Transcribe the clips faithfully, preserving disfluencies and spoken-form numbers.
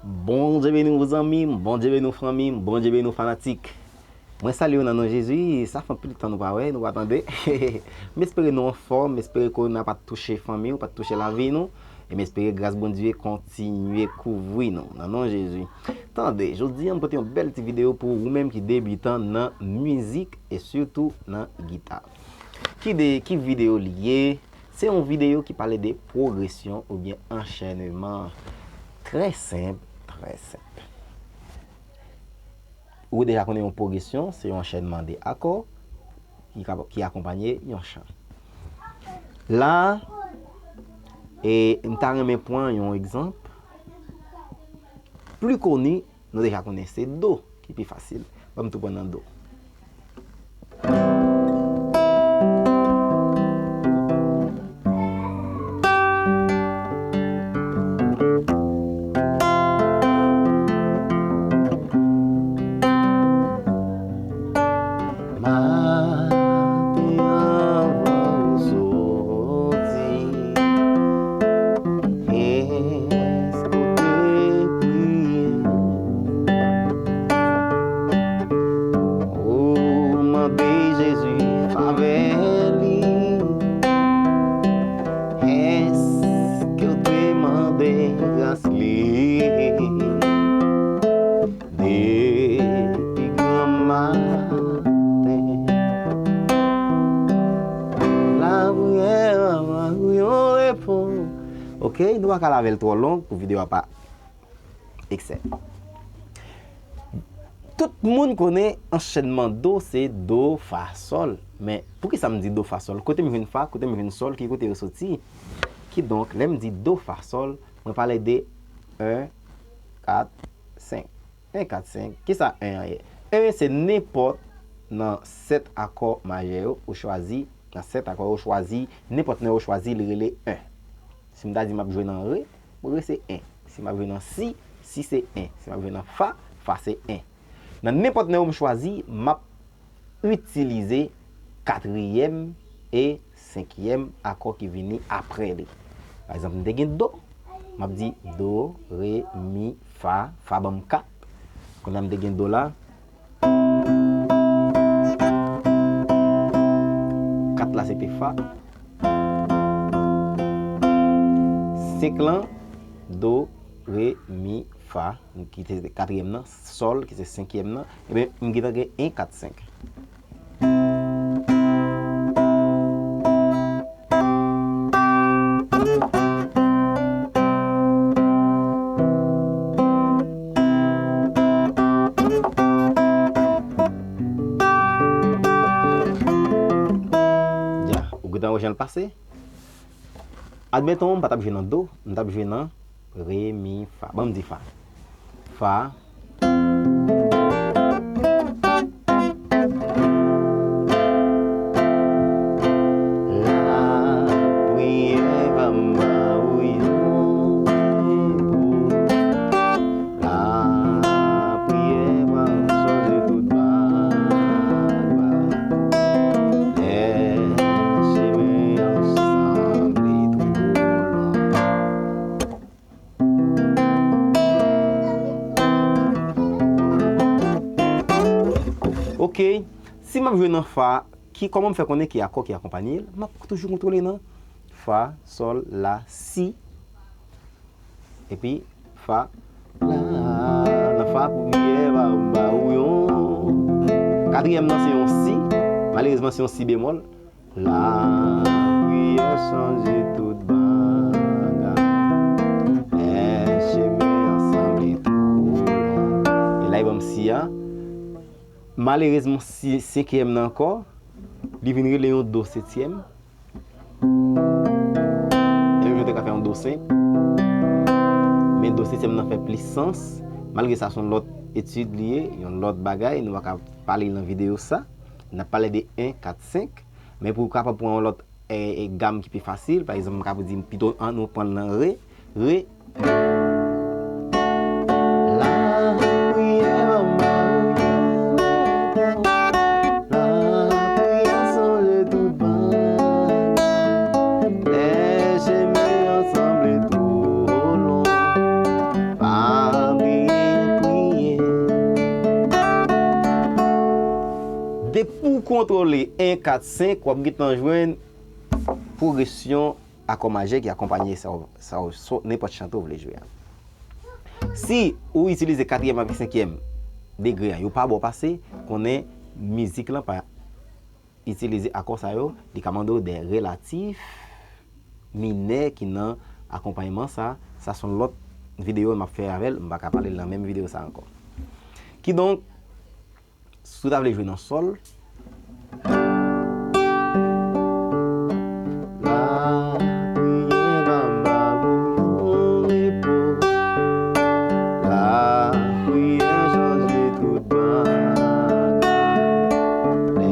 Bondye beni w zanmi m, Bondye beni w fanmi m, Bondye beni w fanatik. Mwen salye w nan non Jezi, sa fè anpil tan nou pa wè, nou pa tande. M espere nou anfòm, m espere korona pa t touche fanmi w, pa t touche lavi nou. E m espere gras Bondye kontinye kouvri nou nan non Jezi. Tande, jodi a m pote yon bèl ti videyo pou ou menm ki debitan nan mizik e sitou nan gita. Ki de, ki videyo li ye? Se yon videyo ki pale de pwogresyon oubyen anchènman. Trè senp, trè senp. Ou deja konnen yon pwogresyon, se yon anchènman de akò ki ka, ki akonpanye yon chan. La, e, m ta renmen pran yon egzanp pli koni, nou deja konnen se do ki pi fasil. Ban m tou pran nan do. Maten anvan ou soti, èske w te priye? Ou mande Jezi favè li? Èske w te mande gras li? Depi granmaten, lapriyè pa ba ou yon repons. Oke, nou pa ka lave l twò long pou videyo a pa eksè. Tout moun konnen anchènman do se do, fa, sòl. Men poukisa m di do, fa, sòl? Kote m jwenn fa, kote m jwenn sòl, ki kote yo soti? Kidonk, lè m di do, fa, sòl, mwen pale de en, kat, senk. En, kat, senk. Kisa en an ye? En se nenpòt nan sèt akò majè yo ou chwazi, nan sèt akò yo ou chwazi, nenpòt nan yo ou chwazi, li rele en. Si m ta di m ap jwe nan re, re se en. Si m ap jwe nan si, si se en. Si m ap jwe nan fa, fa se en. Nan nenpòt nan yo m chwazi, m ap itilize katriyèm e senkyèm akò ki vini apre li. Pa egzanp, m te gen do, m ap di do, re, mi, fa, fa ban m kat. Kounye a m te gen do la. Kat la se te fa. Senk lan, do, re, mi, fa, ki se katriyèm nan, sòl, ki se senkyèm nan. Ebyen, m gentan gen en, kat, senk. Ya, ou gentan wè jan l pase? Admeton, m pa t ap jwe nan do, m t ap jwe nan re, mi, fa. Ban m di fa. Fa. Lapriyè pa m ba ou yon repons. Lapriyè pa m sonje tout bagay. Lè chemen an sanble twò long. Oke, si m ap jwe nan fa, ki, kòman m fè konnen ki akò ki akonpanye l? M ap toujou kontwole nan fa, sòl, la, si, epi fa, la. Nan fa, priyè pa m ba ou yon. Katriyèm nan se yon si, malerezman se yon si bemòl. Lapriyè chanje tout bagay. Lè chemen an sanble twò long. E la, li ban m si a. Malerezman, si, senkyèm nan ankò, li vin rele yon do setyèm. E menm jan w te ka fè yon do senp. Men do setyèm nan fè plis sans. Malgre sa, se yon lòt etid li ye, yon lòt bagay. Nou pa ka pale nan videyo sa. N ap pale de en, kat, senk. Men pou w kapab pran yon lòt, e, e, gam ki pi fasil, pa egzanp, m ka pou di m pito an nou pran l nan re, re. Lapriyè pa m ba ou yon repons. Lapriyè sonje tout bagay. Lè chemen an sanble twò long, pa m kontwole en, kat, senk, w ap gentan jwenn pwogresyon akò majè ki akonpanye sa w, sa w, so, nenpòt chante w vle jwe a. Si ou itilize katriyèm avèk senkyèm degre a, yo pa ba w pase, konnen mizik lan pa itilize akò sa yo, li ka mande w de relatif minè ki nan akonpayman sa. Sa se yon lòt videyo m ap fè avè l, m pa ka pale l nan menm videyo sa ankò. Kidonk, si w ta vle jwe nan sòl, lapriyè pa m ba ou yon repo. Lapriyè chanje tout bagay. Lè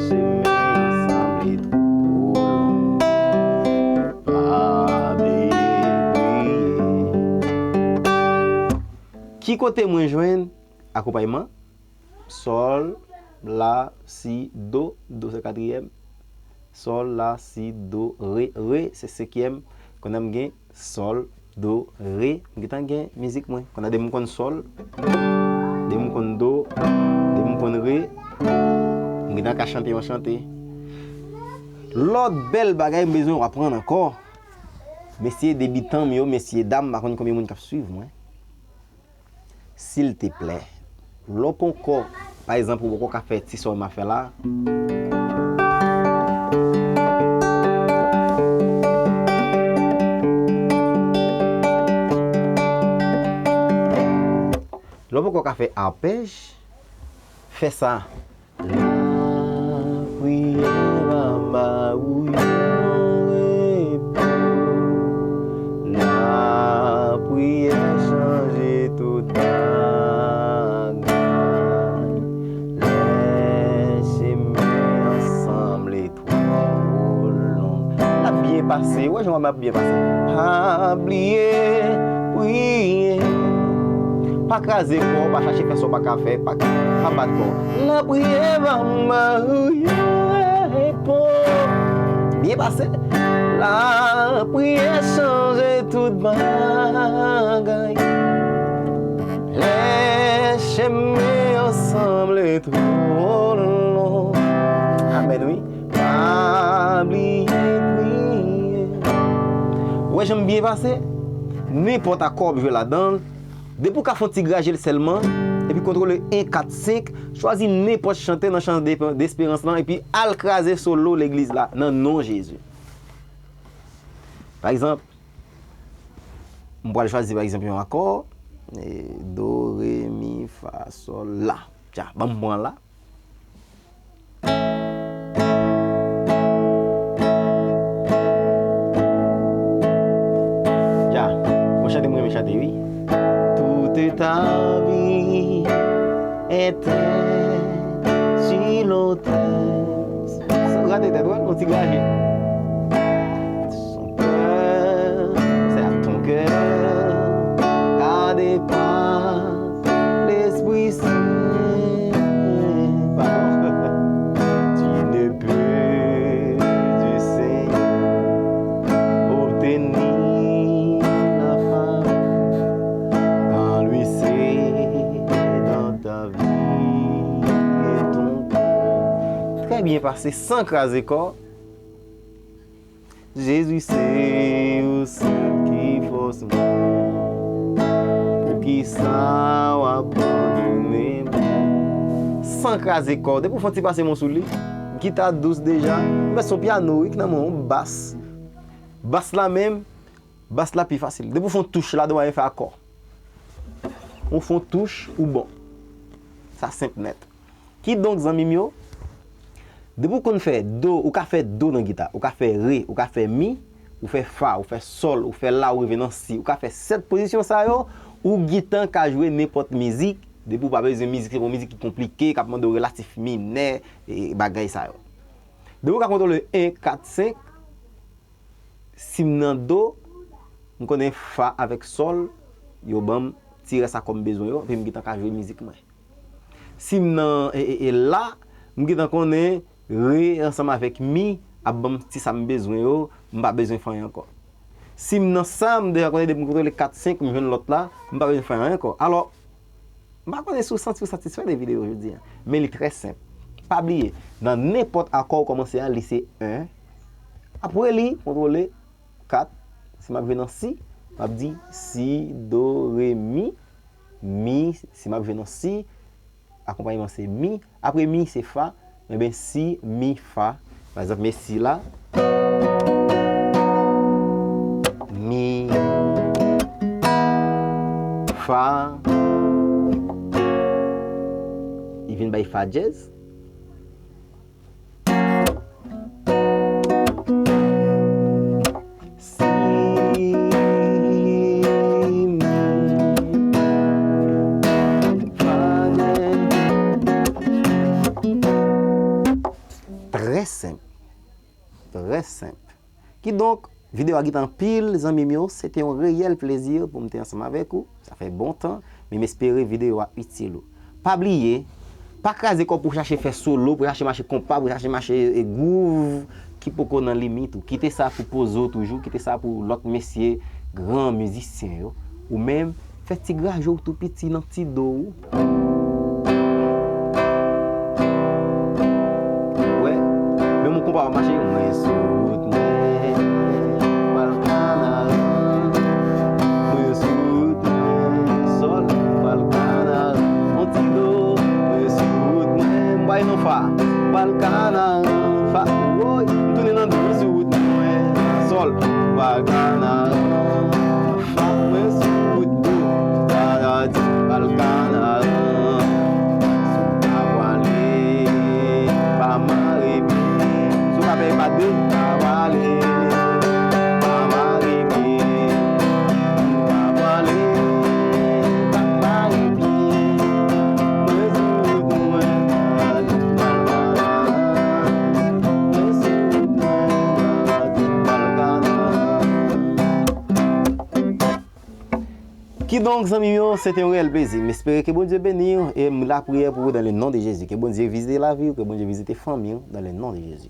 chemen an sanble twò long, pa bliye priye. Ki kote mwen jwenn akonpayman? Sòl, la, si, do, do se katriyèm. Sòl, la, si, do, re, re se senkyèm. Kounye a m gen sòl, do, re. M gentan gen mizik mwen. Kounye a depi m konn sòl, depi m konn do, depi m konn re, m gentan ka chante yon chante. Lòt bèl bagay m bezwen w aprann ankò, mesye debitan m yo, mesye dam, m pa konn konbyen moun k ap swiv mwen. Silteplè, lè w poko, pa egzanp, ou poko ka fè ti sòl m ap fè la. Lè w poko ka fè apèj, fè sa. Lapriyè pa m ba ou yon repo. Lapriyè chanje tout bagay. Lè chemen an sanble twò long, l ap byen pase. Ou wè jan w ap byen pase. Pa bliye priye. Pa kraze kò w, pa chache fè sa w pa ka fè, pa, pa bat kò w. Lapriyè pa m ba ou yon repo. Byen pase. Lapriyè chanje tout bagay. Lè chemen an sanble twò long. Amèn, wi. Pa bliye priye. Ou wè jan m byen pase? Nenpòt akò w ap jwe ladan l, depi w ka fè yon ti graje l sèlman, epi kontwole en, kat, senk, chwazi nenpòt chante nan chan de, desperans lan, epi al kraze solo legliz la, nan non Jezi. Pa egzanp, m pral chwazi, pa egzanp, yon akò, e, do, re, mi, fa, sòl, la. Tya, ban m pran la. Ya, yon chante mwen renmen chante, wi. Toute ta vie était sur l'autel. Rate tèt, wè, yon ti graje. Ton cœur, c'est à ton cœur, à départ. L'Esprit Saint, pardon. Tu ne peux du Seigneur obtenir la faveur. Quand lui c'est dans ta vie et ton cœur. Trè byen pase, san kraze kò. Jezi se ou sèl ki fòs mwen. Poukisa w abandone mwen? San kraze kò w. Depi w fè yon ti pase men w sou li, gita dous deja. Ou wè se yon pyano wi k nan men w, bas. Bas la menm, bas la pi fasil. Depi w fè yon touch ladan w al fè akò. Ou fè yon touch, ou bon. Sa senp nèt. Kidonk, zanmi m yo, depi w konn fè do, ou ka fè do nan gita, ou ka fè re, ou ka fè mi, ou fè fa, ou fè sòl, ou fè la, ou rive nan si, ou ka fè sèt pozisyon sa yo, ou gentan ka jwe nenpòt mizik, depi w pa bezwen mizik, se pa yon mizik ki konplike, k ap mande w relatif minè, e bagay sa yo. Depi w ka kontwole en, kat, senk, si m nan do, m konnen fa avèk sòl, yo ban m ti rès akò m bezwen yo, epi m gentan ka jwe mizik mwen. Si m nan, e, e, e la, m gentan konnen re ansanm avèk mi ap ban m ti sa m bezwen yo, m pa bezwen fè anyen ankò. Si m nan sa, m deja konnen depi m kontwole kat, senk, m jwenn lòt la, m pa bezwen fè anyen ankò. Alò, m pa konnen si w santi w satisfè de videyo jodi a, men li trè senp. Pa bliye, nan nenpòt akò ou kòmanse a, li se en. Apre li, kontwole, kat. Si m ap jwe nan si, m ap di si, do, re, mi, mi. Si m ap jwe nan si, akonpayman se mi. Apre mi, se fa. Enben, si, mi, fa. Pa egzanp, men si la. Mi, fa. Li vin bay fa dyèz. Si, mi, fa dyèz. Trè senp. Trè senp. Kidonk, videyo a gentan anpil, zanmi m yo. Se te yon reyèl plezi pou m te ansanm avèk ou. Sa fè bon tan, men m espere videyo a itil ou. Pa bliye, pa kraze kò w pou w chache fè solo, pou w chache mache konpa, pou w chache mache, e, gwouv ki poko nan limit ou. Kite sa pou pozo toujou, kite sa pou lòt mesye, gran mizisyen yo. Ou menm, fè ti graje w tou piti nan ti do w. Wè, menm yon konpa w ap mache, mwen sou wout mwen, pral Kanaran. Mwen sou wout mwen, sòl, pral Kanaran. Yon ti do, mwen sou wout mwen, m bay non fa, pral Kanaran, fa, woy, m tounen nan do, mwen sou wout mwen, sòl, pral Kanaran. Fa, mwen sou wout do, sa vle di pral Kanaran. Si w pa pwale, pa mare pye. Si w pa peye pa de, pa pwale, pa mare pye. Si w pa pwale, pa mare pye. Mwen sou wout mwen, mwen sou wout mwen, pral Kanaran. Kidonk, zanmi m yo, se te yon reyèl plezi. M espere ke Bondye beni w e m lapriyè pou ou dans le nom de Jésus. Ke Bondye vizite lavi w, ke Bondye vizite fanmi w dans le nom de Jésus.